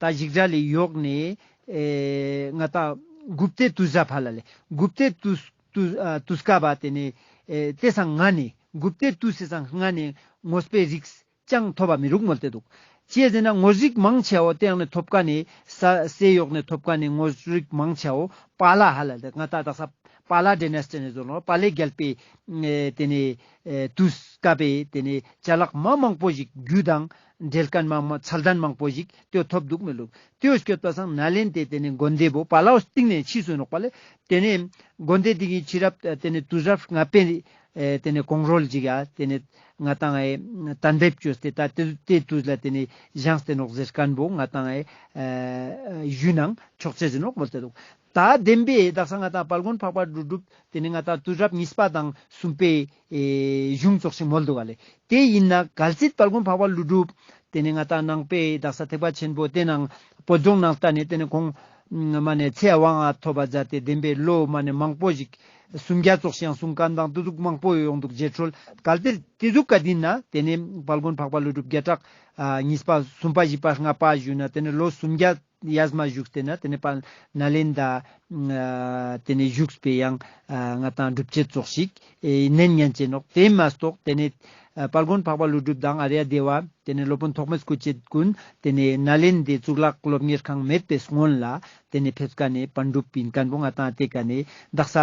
ད་ཞིག་ར་ལེ་ཡོག་ནེ་ཨེ་ང་ཏང་གུབ་ཏའི་དུས་རབས་ཧ་ལ་ལེ་གུབ་ཏའི་དུས་དུས་ཨ་དུས་སྐབས་པ་ཏེ་ནེ་ཨེ་ཏེ་སང་སྔ་ནེ་གུབ་ཏའི་དུས་སི་སང་སྔ་ནེ་དངོས་པོའི་རིགས་ཅང་ཐོབ་པ་མི་རུག་མོལ་ཏེ་དུག་ཅིའ་ཟེར་ན་དངོས་རིགས་མང་ཆེ་བོ་ཏེ་ཡང་ནེ་ཐོབ་ཀ་ནེ་ས་སེ་ཡོག་ནེ་ཐོབ་ཀ་ནེ་དངོས་རིགས་མང་ཆེ་བོ་པཱ་ལ་ཧ་ལ་ལེ་ང་ཏང་དག་ས་པཱ་ལ་ཌའི་ནེ་སི་ཊི་ནེ་ཟོ་ལོ་པཱ་ལའི་རྒྱལ་པོའི་ཨེ་ཏེ་ནེ་ཨེ་དུས་སྐབས་པའི་ཏེ་ནེ་ཅ་ལག་མ་མང་པོ་ཞིག་རྒྱུ་དང་འབྲེལ་ཁན་མ་མ་མཚན་ལྡན་མང་པོ་ཞིག་ཏེ་ཐོབ་དུག་མི་རུག་ཏེ་སྐྱོད་པ་སང་ནཱ་ལེན་དར་ཏེ་ནེ་དགོན་སྡེ་བོ་པཱ་ལའོ་སྟིང་ནེ་ཕྱིས་སུ་ནོག་པ་ལེ། ཏེ་ནེ་དགོན་སྡེ་དེ་གི་ཕྱི་རབས་ཏེ་ནེ་དུས་རབས་ལྔ་པའི་ཨེ་ཏེ་ནེ་གོང་རོལ་ཅིག་ཡ་ཏེ་ནེ་ང་ཏང་ཨེ་གཏན་འབེབས་བཅོས་ཏེ་ད་ཏེ་ཏེ་དུས་ལ་ཏེ་ནེ་བཞེངས་ཏེ་ནོག་ཟེར་ཁན་བོ་ང་ཏང་ཨེ་ཨེ་ཞུ་ནང་ཆོག་ཅེས་ཨིན་ནོག་མོལ་ཏེ་དུག་ད་བདེན་པའི་དག་ས་ང་ཏང་དཔལ་མགོན་འཕགས་པ་ཀླུ་སྒྲུབ་ཏེ་ནེ་ང་ཏང་དུས་རབས་གཉིས་པ་དང་གསུམ་པའི་ཨེ་གཞུང་ཙོགས་ཤིག་མོལ་དུག་ག་ལེ། ཏེ་ཨིན་ན་གལ་སྲིད་དཔལ་མགོན་འཕགས་པ་ཀླུ་སྒྲུབ་ཏེ་ནེ་ང་ཏང་ནང་པའི་དག་ས་ཐེག་པ་ཆེན་པོ་ཏེ་ནང་བོད་ལྗོངས་ནང་ལྟ་ནེ་ཏེ་ནེ་ཁོང་མ་ནེ་ཚེ་དབང་ང་ཐོབ་པ་མཛད་དེ་བདེན་པའི་ལོ་མ་ནེ་མང་པོ་ཞིག་སུམ་བརྒྱ་ཙོགས་ཤིག་ཡང་གསུང་ཁན་དང་ཏེ་ཟུག་མང་པོ་ཡོང་དུག་རྗེ་ཁྲོལ་གལ་ཏེ་ཏེ་ཟུག་ག་ཨིན་ན་ཏེ་ནེ་དཔལ་མགོན་འཕགས་པ་ཀླུ་སྒྲུབ་བརྒྱ་ཕྲག་ཨ་གཉིས་པ་གསུམ་པ་བཞི་པ་ལྔ་པ་ཞུ་ན་ཏེ་ནེ་ལོ་སུམ་བརྒྱ་ཡས་མ་བཞུགས་ཏེ་ན་ཏེ་ནེ་པ་ནཱ་ལེནྡྲ་ཨ་ཏེ་ནེ་བཞུགས་པའི་ཡང་ཨ་ང་ཏང་སྒྲུབ་བྱེད་ཙོགས་ཤིག་ཨེ་ནན་ཉན་ཅེ་ནོག་ཏེ་མ་གཏོགས་ཏེ་ནེ་ཨ་དཔལ་མགོན་འཕགས་པ་ཀླུ་སྒྲུབ་དང་ཨཱརྱ་དེ་བ་ཏེ་ནེ་སློབ་དཔོན་ཐོགས་མེད་སྐུ་མཆེད་ཀུན་ཏེ་ནེ་ནཱ་ལེནྡྲའི་གཙུག་ལག་སློབ་གཉེར་ཁང་མེད་པའི་སྔོན་ལ་ཏེ་ནེ་ཕེབས་ཀ་ནེ་པཎ་གྲུབ་ཨིན་ཁན་བོ་ང་ཏང་ཏེ་ཀ་ནེ་དག་ས་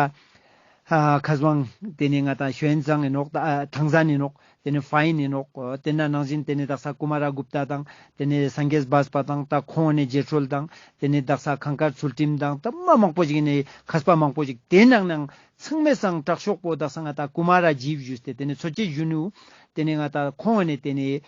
ཨ་ཁ་སང་ཏེ་ནེ་ང་ཏང་ཤོན་ཙང་ཨིན་ནོག་ཨ་ཐང་སན་ཨིན་ནོག་ཏེ་ནེ་ཧྥ་ཡན་ཨིན་ནོག་ཏེ་ན་ནང་བཞིན་ཏེ་ནེ་དག་ས་ཀུ་མ་ར་གུཔྟ་དང་ཏེ་ནེ་སངས་རྒྱས་སྦས་པ་དང་ད་ཁོང་ནེ་རྗེ་ཁྲོལ་དང་ཏེ་ནེ་དག་ས་ཁང་དཀར་ཚུལ་ཁྲིམས་དང་ད་མ་མང་པོ་ཞིག་ནེ་མཁས་པ་མང་པོ་ཞིག་ཏེ་ནང་ནང་ཚང་མའི་སང་དྲག་ཤོས་པོ་དག་ས་ང་ཏང་ཀུ་མ་ར་ཇིབ་ཞུས་ཏེ་ཏེ་ནེ་ཚོ་ཅེ་ཞུ་ནུ་ཏེ་ནེ་ང་ཏང་ཁོང་ནེ་ཏེ་ནེ་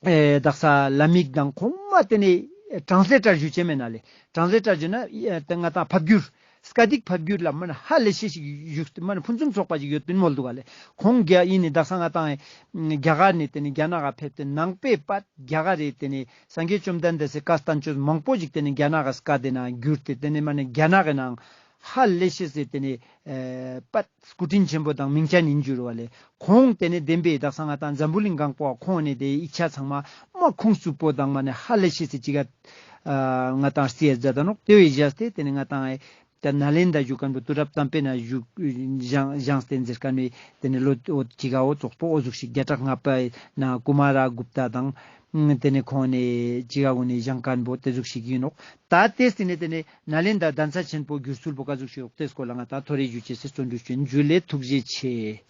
ཨེ་དག་ས་ལམ་ཡིག་དང་ཁོང་མ་ཏེ་ནེ་ཊྲན་སི་ལེ་ཊར་ཞུ་ཅེས་མེད་ན་ལེ། ཊྲན་སི་ལེ་ཊར་ཞུ་ན་ཨེ་ཏེ་ང་ཏང་ཕབ་བསྒྱུར་སྐད་ཡིག་ཕབ་བསྒྱུར་ལ་མ་ནེ་ཧ་ལས་ཤེས་ཤིག་བཞུགས་ཏེ་མ་ནེ་ཕུན་སུམ་ཚོགས་པ་ཞིག་ཡོད་པིན་མོལ་དུག་ག་ལེ། ཁོང་རྒྱ་ཨིན་ནི་དག་ས་ང་ཏང་ཨེ་རྒྱ་གར་ནེ་ཏེ་ནེ་རྒྱ་ནག་ག་ཕེབས་ཏེ་ནང་པའི་པད་རྒྱ་གར་རི་ཏེ་ནེ་སངས་རྒྱས་བཅོམ་ལྡན་འདས་སི་བཀའ་བསྟན་བཅོས་མང་པོ་ཞིག་ཏེ་ནེ་རྒྱ་ནག་གི་སྐད་ཏེ་ན་བསྒྱུར་ཏེ་ཏེ་ནེ་མ་ནེ་རྒྱ་ནག་གི་ནང་ཧ་ལས་ཤེས་སི་ཏེ་ནེ་ཨེ་པད་སྐུ་དྲིན་ཆེན་པོ་དང་མིང་ཅན་ཨིན་འགྱུར་བ་ལེ། ཁོང་ཏེ་ནེ་བདེན་པའི་དག་ས་ང་ཏང་འཛམ་བུ་གླིང་གང་པོ་ཁོང་ནེ་ཏེ་ཡིག་ཆ་ཚང་མ་མ་ཁུངས་བཙུན་པོ་དང་མ་ནེ་ཧ་ལས་ཤེས་སི་ཅིག་ག་ང་ཏང་རྩིས་ཡ་མཛད་ད་ནོག་ཏེ་བོའི་བཞག་སྟེ་ཏེ་ནེ་ང་ཏང་ཨེ་ད་ནཱ་ལེནྡྲ་བཞུགས་ཁན་བོ་དུས་རབས་ཙམ་པའི་ནང་བཞུགས་བཞེངས་བཞེངས་ཏེ་མཛད་ཁན་བོའི་ཏེ་ནེ་ལོ་འོ་ཅིག་ག་འོ་ཙོགས་པོ་འོ་ཟུག་ཤིག་རྒྱ་ཕྲག་ལྔ་པའི་ནང་ཀུ་མ་ར་གུཔྟ་དང་ཏེ་ནེ་ཁོང་ནེ་ཅིག་ག་འོ་ནེ་བཞེངས་ཁན་བོ་ཏེ་ཟུག་ཤིག་ཨིན་ནོག་ད་ཏེ་སྟིང་ནེ་ཏེ་ནེ་ནཱ་ལེནྡྲ་གདན་ས་ཆེན་པོ་བསྒྱུར་ཚུལ་བོ་ཀ་ཟུག་ཤིག་ཡོད་ཏེ་སྐོར་ལ་ང་ཏང་ཐོ་རེ་ཞུ་ཅེས་སི་བརྩོན་འགྲུས་ཅོ་ཨིན། ཇུ་ལེ། ཐུགས་རྗེ་ཆེ།